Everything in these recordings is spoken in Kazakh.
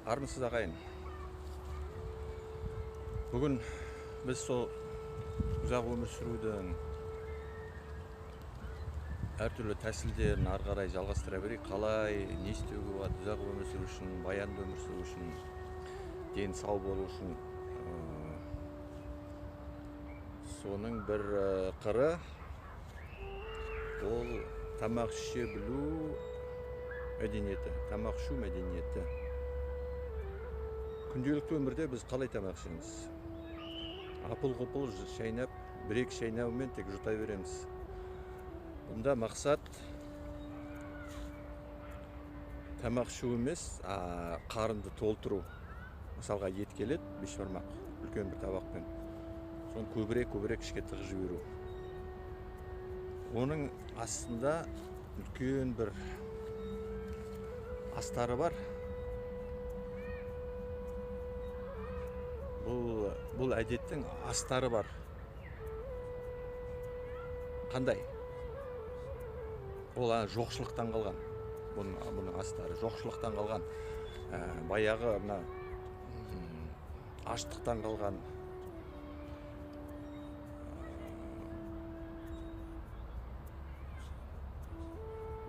Армысыз ағайын. Бүгін біз сол ұзақ өмір сүрудің әртүрлі тәсілдерін ары қарай жалғастыра берейік. Қалай, не істеуге болады ұзақ өмір сүру үшін, баянды өмір сүру үшін, ден сау болу үшін. Соның бір қыры ол тамақ іше білу мәдениеті, тамақ ішу мәдениеті. Күнделікті өмірде біз қалай тамақ ішеміз? Апыл-ғұпыл шайнап, бір-екі шайнаумен тек жұта береміз. Бұнда мақсат тамақ ішу емес, қарынды толтыру. Мысалға ет келеді, бешбармақ, үлкен бір табақпен. Соны көбірек-көбірек ішке тығып жіберу. Оның астында үлкен бір астары бар. Бұл әдеттің астары бар. Қандай? Ол жоқшылықтан қалған. Бұның астары жоқшылықтан қалған. Баяғы мына аштықтан қалған.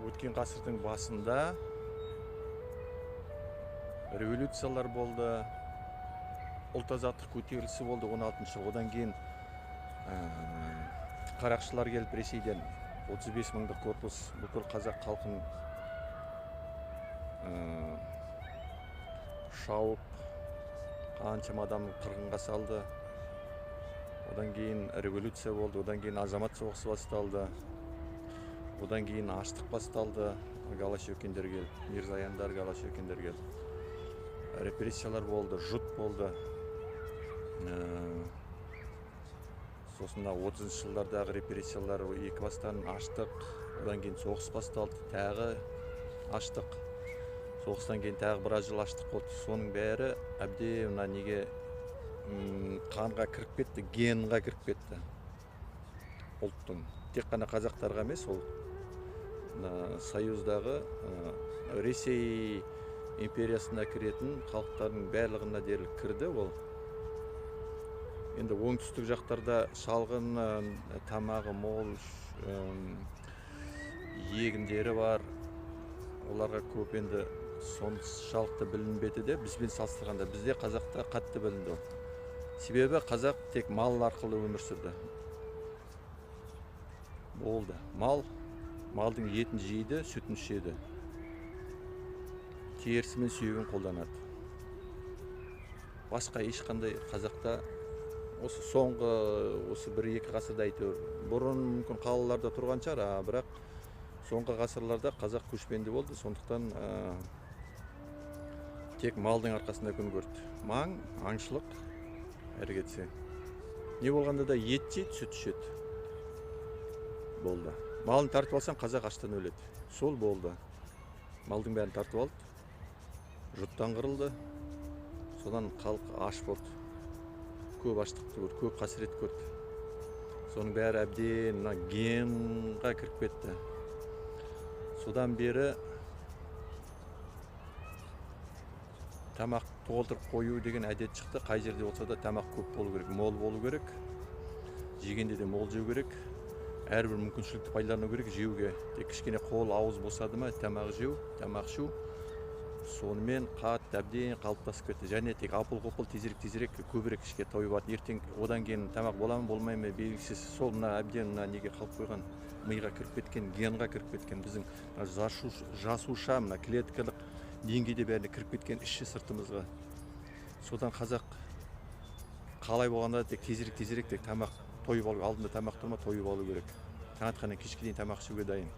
Өткен ғасырдың басында революциялар болды, ұлт азаттық көтерілісі болды 16 жыл. Одан кейін қарақшылар келіп Ресейден 35 мыңдық корпус бүкіл қазақ халқын шауып, қаншама адамды қырғынға салды. Одан кейін революция болды, одан кейін азамат соғысы басталды. Одан кейін аштық басталды, Голощёкиндер келді, Мирзаяндар, Голощёкиндер келді. Репрессиялар болды, жұт болды. Сосын 30 жылдардағы репрессиялар, екі бастан аштық, одан кейін соғыс басталды, тағы аштық. Соғыстан кейін тағы біраз жыл аштық болды. Соның бәрі әбден мына неге қанға кіріп кетті, генға кіріп кетті. Ұлттың тек қана қазақтарға емес, ол Союздағы Ресей империясына кіретін халықтардың барлығына дерлік кірді ол. Енді оңтүстік жақтарда шалғын, тамағы мол, егіндері бар. Оларға көп енді соншалықты білінбеді де, бізбен салыстырғанда бізде қазақта қатты білінді ол. Себебі қазақ тек мал арқылы өмір сүрді. Болды. Мал, малдың етін жейді, сүтін ішеді. Терісі мен сүйегін қолданады. Басқа ешқандай қазақта осы соңғы осы бір-екі ғасырда әйтеуір бұрын мүмкін қалаларда тұрған шығар, бірақ соңғы ғасырларда қазақ көшпенді болды, сондықтан тек малдың арқасында күн көрді. Маң, аңшылық әрі кетсе. Не болғанда да ет жейді, сүт ішеді. Болды. Малын тартып алсаң, қазақ аштан өледі. Сол болды. Малдың бәрін тартып алды. Жұттан қырылды. Содан халық аш болды. Көп аштықты көрді, көп қасірет көрді. Соның бәрі әбден мына генға кіріп кетті. Содан бері тамақ толтырып қою деген әдет шықты. Қай жерде болса да тамақ көп болу керек, мол болу керек. Жегенде де мол жеу керек. Әрбір мүмкіншілікті пайдалану керек жеуге. Тек кішкене қол ауыз босады ма, тамақ жеу, тамақ ішу. Сонымен қатты әбден қалыптасып кетті. Және тек апыл-ғұпыл тезірек-тезірек көбірек ішке тойып алады. Ертең одан кейін тамақ бола ма, болмай ма белгісіз. Сол мына әбден мына неге қалып қойған, миға кіріп кеткен, генға кіріп кеткен, біздің жасуша мына клеткалық деңгейде бәріне кіріп кеткен іші сыртымызға. Содан қазақ қалай болғанда тек тезірек-тезірек тек тамақ тойып алу, алдында тамақ тұрма, тойып алу керек. Таң атқаннан кешке дейін тамақ ішуге дайын.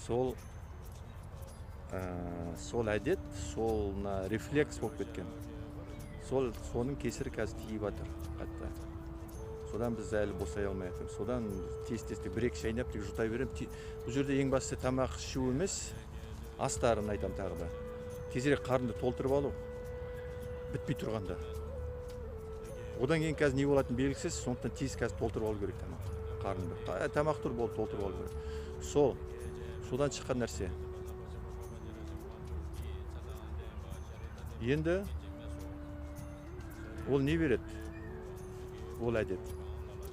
Сол әдет, сол мына рефлекс болып кеткен. Соның кесірі қазір тиіп жатыр қатты. Содан біз әлі босай алмай жатырмыз. Содан тез-тез бір-екі шайнап тек жұта беремін. Бұл жерде ең бастысы тамақ ішу емес, астарын айтамын тағы да. Тезірек қарынды толтырып алу, бітпей тұрғанда. Одан кейін қазір не болатыны белгісіз, сондықтан тез қазір толтырып алу керек тамақ, қарынды. Тамақ тұр болды, толтырып алу керек. Содан шыққан нәрсе. Енді ол не береді? Ол әдет.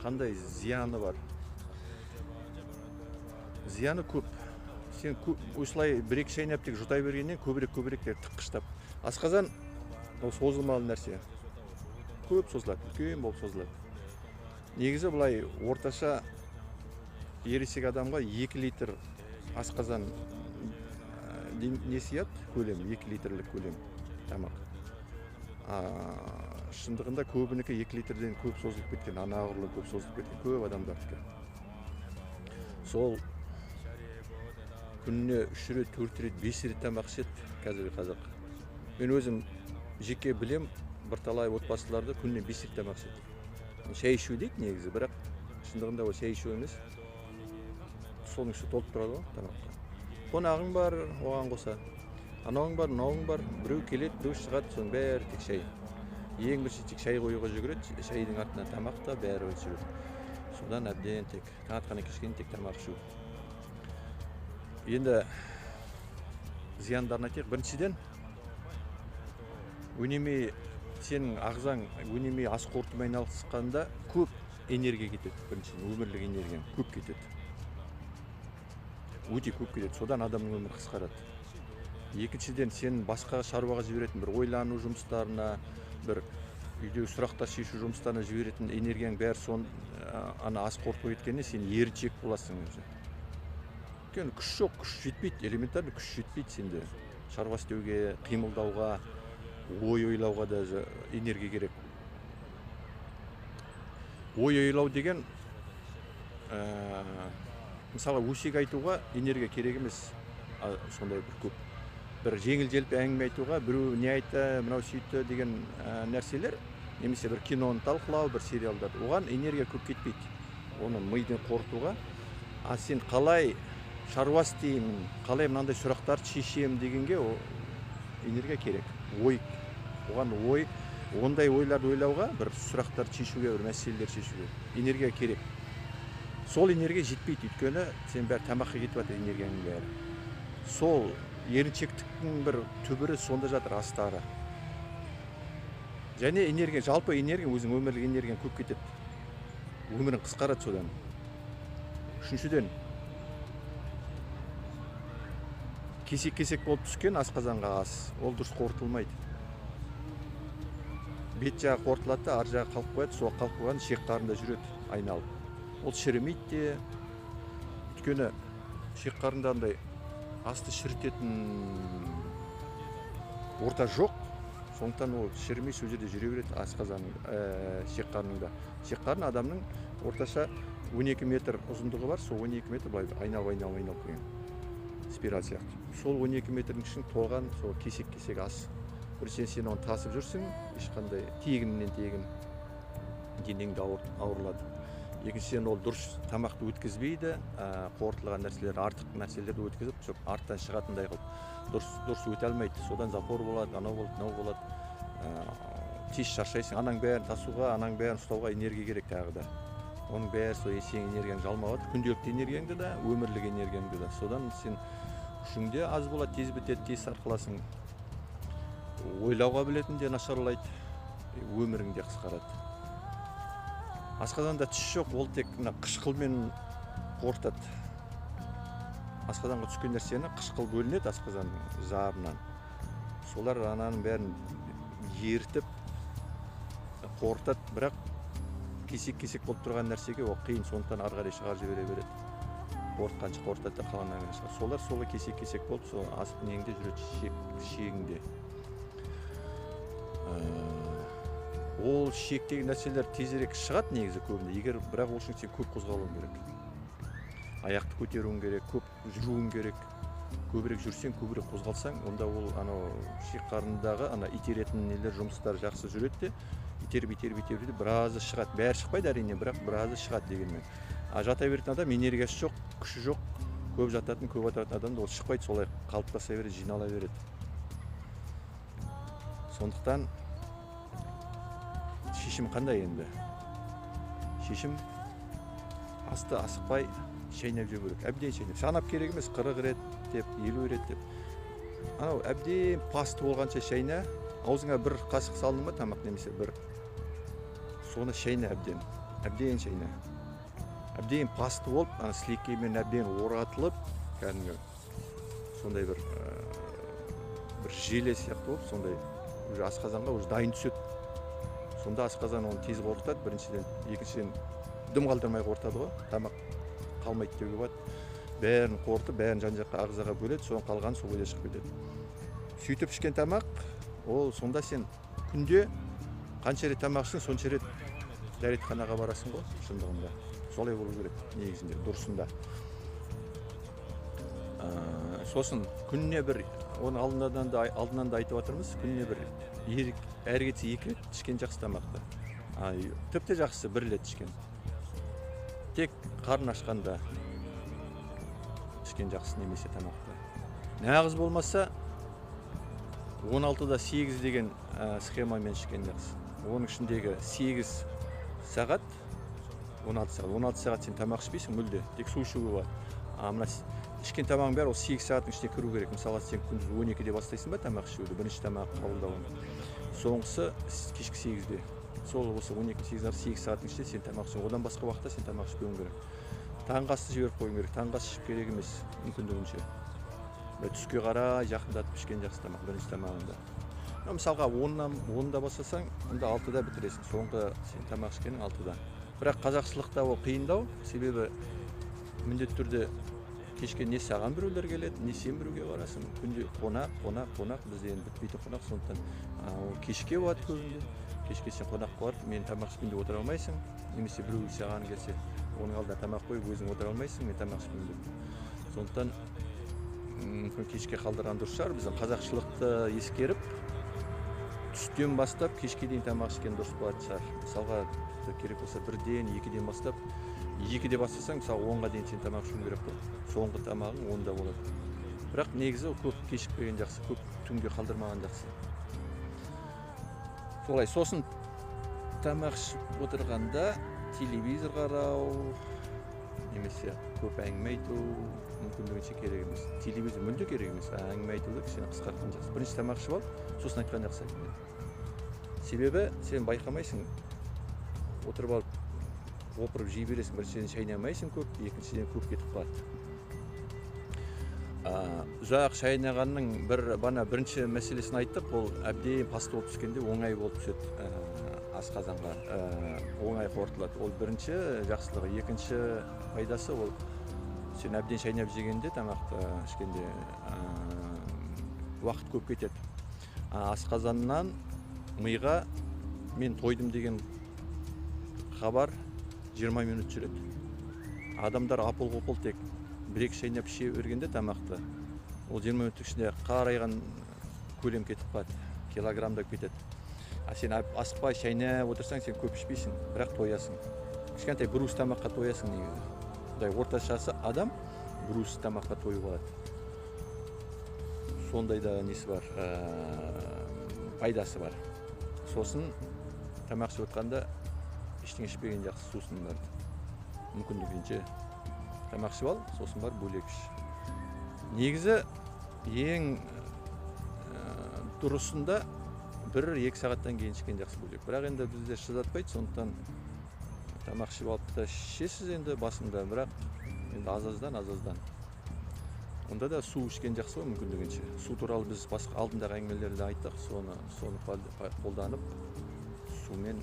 Қандай зияны бар? Зияны көп. Сен осылай бір-екі шайнап тек жұтай бергеннен көбірек тек тыққыштап. Асқазан ол созылмалы нәрсе. Көп созылады, үлкен болып созылады. Негізі былай орташа ересек адамға 2 литр асқазан не сияды, көлем, 2 литрлік көлем тамақ. Шындығында көбінікі 2 литрден көп созылып кеткен, анағұрлым көп созылып кеткен көп адамдардікі. Сол күніне 3 рет, 4 рет, 5 рет тамақ ішеді қазіргі қазақ. Мен өзім жеке білем, бірталай отбасыларды күніне 5 рет тамақ ішеді. Шай ішу дейді негізі, бірақ шындығында ол шай ішу емес. Соның іші толып тұрады ғой тамаққа. Қонағың бар, оған қоса. Анауың бар, мынауың бар, біреу келеді, біреу шығады, соның бәрі тек шай. Ең бірінші тек шай қоюға жүгіреді, шайдың артынан тамақ та бәрі жүреді. Содан әбден тек таң атқаннан кешке тек тамақ ішу. Енді зияндарын айтайық. Біріншіден, өнемей сенің ағзаң өнемей ас қорытумен айналысқанда көп энергия кетеді. Біріншіден, өмірлік энергияң көп кетеді. Өте көп кетеді. Содан адамның өмірі қысқарады. Екіншіден, сен басқа шаруаға жіберетін бір ойлану жұмыстарына, бір үйдегі сұрақтар шешу жұмыстарына жіберетін энергияң бәрі сон ана ас қорытуға кеткенде сен еріншек боласың өзі. Өйткені күш жоқ, күш жетпейді, элементарно күш жетпейді сенде. Шаруа істеуге, қимылдауға, ой ойлауға даже энергия керек. Ой ойлау деген, мысалы, өсек айтуға энергия керек емес, сондай бір көп. Бір жеңіл-желпі әңгіме айтуға, біреу не айтты, мынау сөйтті деген нәрселер, немесе бір киноны талқылау, бір сериалдар, оған энергия көп кетпейді. Оны мидың қорытуға. А сен қалай шаруа істеймін, қалай мынандай сұрақтарды шешемін дегенге о энергия керек. Ой, оған ой, ондай ойларды ойлауға, бір сұрақтарды шешуге, бір мәселелерді шешуге энергия керек. Сол энергия жетпейді, өйткені сен бәрі тамаққа кетіп жатыр энергияның бәрі. Сол еріншектіктің бір түбірі сонда жатыр, астары. Және энергия, жалпы энергия, өзің өмірлік энергияң көп кетеді. Өмірің қысқарады содан. Үшіншіден, кесек-кесек болып түскен асқазанға ас, ол дұрыс қорытылмайды. Бет жағы қорытылады да, ар жағы қалып қояды, сол қалып қойған шек қарында жүреді айналып. Ол шірімейді де, өйткені шек қарында андай асты шірітетін орта жоқ, сондықтан ол шірімей сол жерде жүре береді асқазанның, шек қарнында. Шек қарын адамның орташа 12 метр ұзындығы бар, сол 12 метр былай айналып, айналып, айналып келген спираль сияқты. Сол 12 метрдің ішін толған сол кесек-кесек ас. Біріншіден сен оны тасып жүрсің, ешқандай тегіннен тегін денеңді ауырлады. Екіншіден, ол дұрыс тамақты өткізбейді, қорытылған нәрселер, артық нәрселерді өткізіп, сол арттан шығатындай қылып дұрыс өте алмайды. Содан запор болады, анау болады, мынау болады. Тез шаршайсың. Анаң бәрін тасуға, анаң бәрін ұстауға энергия керек тағы да. Оның бәрі сол сенің энергияңды жалмап жатыр. Күнделікті энергияңды да, өмірлік энергияңды да. Содан сен күшің де аз болады, тез бітеді, тез сарқыласың. Ойлау қабілетің де нашарлайды, өмірің де қысқарады. Асқазанда тіс жоқ, ол тек мына қышқылмен қорытады. Асқазанға түскен нәрсені қышқыл бөлінеді асқазанның жарынан. Солар ананың бәрін ерітіп қорытады, бірақ кесек-кесек болып тұрған нәрсеге ол қиын, сондықтан ары қарай шығарып жібере береді. Қорытқанша қорытады да қалғаннан кейін шығады. Солар солай кесек-кесек болып сол ас неңде жүреді, шегінде. Ол шектегі нәрселер тезірек шығады негізі көбінде, егер бірақ ол үшін сен көп қозғалуың керек. Аяқты көтеруің керек, көп жүруің керек. Көбірек жүрсең, көбірек қозғалсаң, онда ол анау шек қарындағы ана итеретін нелер, жұмыстар жақсы жүреді де, итеріп, итеріп, итеріп жүреді, біразы шығады. Бәрі шықпайды әрине, бірақ біразы шығады дегенмен. А жата беретін адам энергиясы жоқ, күші жоқ, көп жататын, көп отыратын адам да ол шықпайды, солай қалыптаса береді, жинала береді. Сондықтан шешім қандай енді? Шешім асты асықпай шайнап жеу керек. Әбден шайнап. Санап керек емес, 40 рет деп, 50 рет деп. Анау әбден пасты болғанша шайна, Аузыңа бір қасық салдың ба тамақ немесе бір, соны шайна әбден, әбден шайна. Әбден пасты болып, ана сілекеймен әбден оратылып, кәдімгі сондай бір желе сияқты болып, сондай уже асқазанға уже дайын түседі. Сонда асқазан оны тез қорытады, біріншіден, екіншіден дым қалдырмай қорытады ғой, тамақ қалмайды деуге болады. Бәрін қорытып, бәрін жан-жаққа ағзаға бөледі, соның қалғаны сол бойда шығып кетеді. Сөйтіп ішкен тамақ, ол сонда сен күнде қанша рет тамақ ішсең, сонша рет дәретханаға барасың ғой, шындығында. Солай болу керек негізінде, дұрысында. Сосын күніне бір, оны алдынан да айтып жатырмыз, күніне бір әрі кетсе 2 рет ішкен жақсы тамақты. Тіпті жақсысы 1 рет ішкен. Тек қарын ашқанда ішкен жақсы немесе тамақты. Нағыз болмаса 16-да 8 деген схемамен ішкен жақсы. Оның ішіндегі 8 сағат, 16 сағат. 16 сағат сен тамақ ішпейсің мүлде, тек су ішуге болады. Мына ішкен тамағың бәрі ол 8 сағаттың ішінде кіру керек. Мысалы, сен күндіз 12-де бастайсың ба тамақ ішуді, бірінші тамақ қабылдауын. Соңғысы кешкі 8-де. Сол осы 12-8 8 сағаттың ішінде сен тамақ ішесің. Одан басқа уақытта сен тамақ ішпеуің керек. Таңғы асты жіберіп қоюың керек. Таңғы ас ішіп керек емес мүмкіндігінше. Түске қарай жақындатып ішкен жақсы тамақ, бірінші тамағыңды. Мысалға 10-да бастасаң, онда 6-да бітіресің. Соңғы сен тамақ ішкенің 6-да. Бірақ қазақшылықта ол қиындау, себебі міндетті түрде кешке не саған біреулер келеді, не сен біреуге барасың. Күнде қонақ, қонақ, қонақ, бізде енді бітпейтін қонақ, сондықтан ол кешке болады көбінде. Кешке сен қонаққа барып, мен тамақ ішпеймін деп отыра алмайсың, немесе біреу саған келсе, оның алдына тамақ қойып өзің отыра алмайсың, мен тамақ ішпеймін деп. Сондықтан мүмкін кешке қалдырған дұрыс шығар. Біздің қазақшылықты ескеріп, түстен бастап кешке дейін тамақ ішкен дұрыс болатын шығар. Мысалға, керек болса 1-ден, 2-ден бастап, 2-де бастасаң, мысалы 10-ға дейін сен тамақ ішуің керек қой. Соңғы тамағың 10-да болады. Бірақ негізі көп кешікпеген жақсы, көп түнге қалдырмаған жақсы. Солай, сосын тамақ ішіп отырғанда телевизор қарау, немесе көп әңгіме айту мүмкіндігінше керек емес. Телевизор мүлде керек емес, әңгіме айтуды кішкене қысқартқан жақсы. Бірінші тамақ ішіп алып, сосын айтқан жақсы әңгіме. Себебі сен байқамайсың, отырып алып опырып жей бересің. Біріншіден шайнамайсың көп, екіншіден көп кетіп қалады. Ұзақ шайнағанның бана бірінші мәселесін айттық, ол әбден паста болып түскенде оңай болып түседі асқазанға, оңай қорытылады. Ол бірінші жақсылығы. Екінші пайдасы, ол сен әбден шайнап жегенде, тамақты ішкенде уақыт көп кетеді. Асқазаннан миға мен тойдым деген хабар 20 минут жүреді. Адамдар апыл-ғұпыл тек бір-екі шайнап іше бергенде тамақты, ол 20 минуттың ішінде қарайған көлем кетіп қалады, килограммдап кетеді. А сен асықпай шайнап отырсаң, сен көп ішпейсің, бірақ тоясың. Кішкентай бір уыс тамаққа тоясың негізі. Құдай орташасы адам бір уыс тамаққа тойып алады. Сондай да несі бар, пайдасы бар. Сосын тамақ ішіп отқанда ештеңе ішпеген жақсы, сусындарды мүмкіндігінше тамақ ішіп ал, сосын бар бөлек іш. Негізі ең дұрысында 1-2 сағаттан кейін ішкен жақсы бөлек. Бірақ енді бізде шыдатпайды, сондықтан тамақ ішіп алып та ішесіз енді басында, бірақ енді аз-аздан, Онда да су ішкен жақсы ғой мүмкіндігінше. Су туралы біз басқа алдындағы әңгімелерде айттық, соны қолданып сумен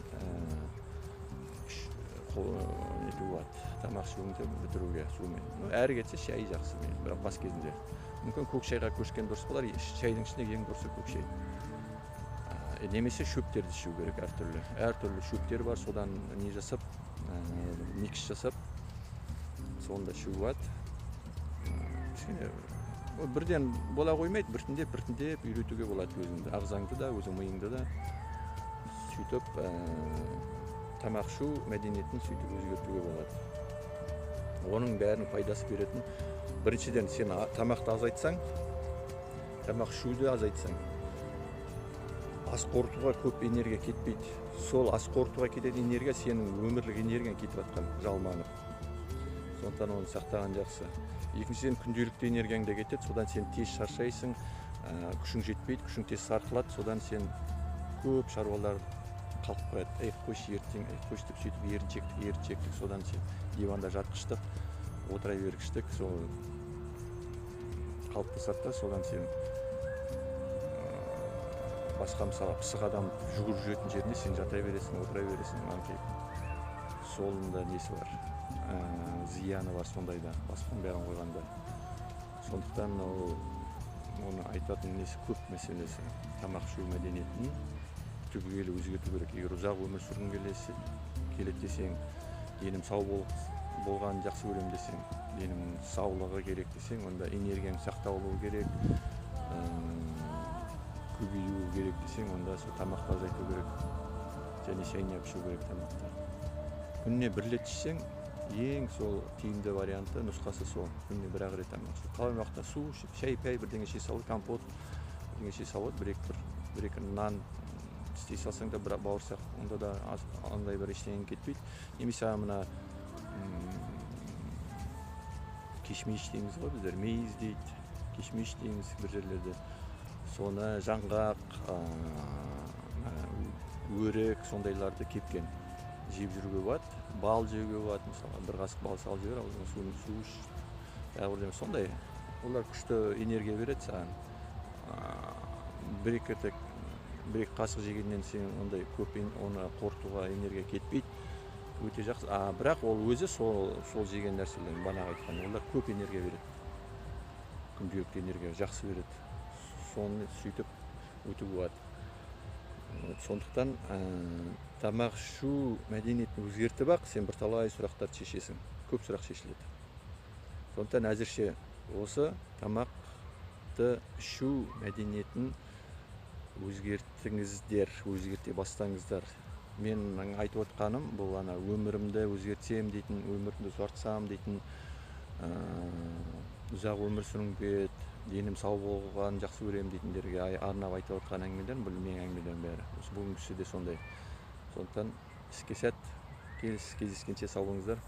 тамақ ішуіңді бітіруге сумен. Әрі кетсе шай жақсы, бірақ бас кезінде. Мүмкін көк шайға көшкен дұрыс болар, шайдың ішінде ең дұрысы көк шай. Немесе шөптерді ішу керек әртүрлі. Әртүрлі шөптер бар, содан не жасап, микс жасап, соны да ішуге болады. Кішкене бірден бола қоймайды, біртіндеп, біртіндеп үйретуге болады өзіңді, ағзаңды да, өзің миыңды да. Сөйтіп тамақ ішу мәдениетін сөйтіп өзгертуге болады. Оның бәрінің пайдасы беретін. Біріншіден, сен тамақты азайтсаң, тамақ ішуді азайтсаң, ас қорытуға көп энергия кетпейді. Сол ас қорытуға кететін энергия сенің өмірлік энергияң кетіп жатқан, жалманып. Сондықтан оны сақтаған жақсы. Екіншіден, күнделікті энергияң да кетеді, содан сен тез шаршайсың, Күшің жетпейді, күшің тез сарқылады, содан сен көп шаруалар қалып қояды. Ей, қойшы ертең, ей, қойшы деп сөйтіп еріншектік, содан сен диванда жатқыштық, отыра бергіштік, сол қалыптасады да, содан сен басқа, мысалы, пысық адам жүгіріп жүретін жерінде сен жата бересің, отыра бересің, аңқиып. Солында да несі бар, зияны бар сондайда, басқаның бәрін қойғанда. Сондықтан ол оны айтатын несі көп мәселесі. Тамақ ішу мәдениетін түбегейлі өзгерту керек. Егер ұзақ өмір сүргің келеді десең, денім сау болғанын жақсы көремін десең, денімнің саулығы керек десең, онда энергияң сақталуы керек, көбеюі керек десең, онда сол тамақты азайту керек және шайнап ішу керек тамақты. Күніне бір рет ішсең, ең сол тиімді варианты, нұсқасы сол. Күніне бір-ақ рет тамақ ішу. Қалған уақытта су ішіп, шай, пәй бірдеңе іше салу, компот бірдеңе іше салу, бір екі нан істей салсаң да, бір бауырсақ, онда да андай бір ештеңе кетпейді. Немесе мына кешмиш дейміз ғой біздер, мейіз дейді, кешмиш дейміз бір жерлерде. Соны жаңғақ, өрік, сондайларды кепкен жеп жүруге болады, бал жеуге болады, мысалға бір қасық бал салып жібер, аузыңа су іш, тағы бірдеме сондай. Олар күшті энергия береді саған. Бір екі қасық жегеннен сен ондай көп оны қорытуға энергия кетпейді, өте жақсы. Бірақ ол өзі сол жеген нәрселер, бағанағы айтқан, олар көп энергия береді, күнделікті энергия жақсы береді. Соны сөйтіп өтуге болады. Сондықтан тамақ ішу мәдениетін өзгертіп ақ сен бірталай сұрақтарды шешесің, көп сұрақ шешіледі. Сондықтан әзірше осы тамақты ішу мәдениетін өзгертіңіздер, өзгерте бастаңыздар. Менің айтып отқаным бұл ана өмірімді өзгертсем дейтін, өмірімді ұзартсам дейтін, ұзақ өмір сүргім келеді, денім сау болғанын жақсы көремін дейтіндерге арнап айтып отқан әңгімелерім, бұл менің әңгімелерім бәрі. Осы бүгінгісі де сондай. Сондықтан іске сәт, кездескенше сау болыңыздар.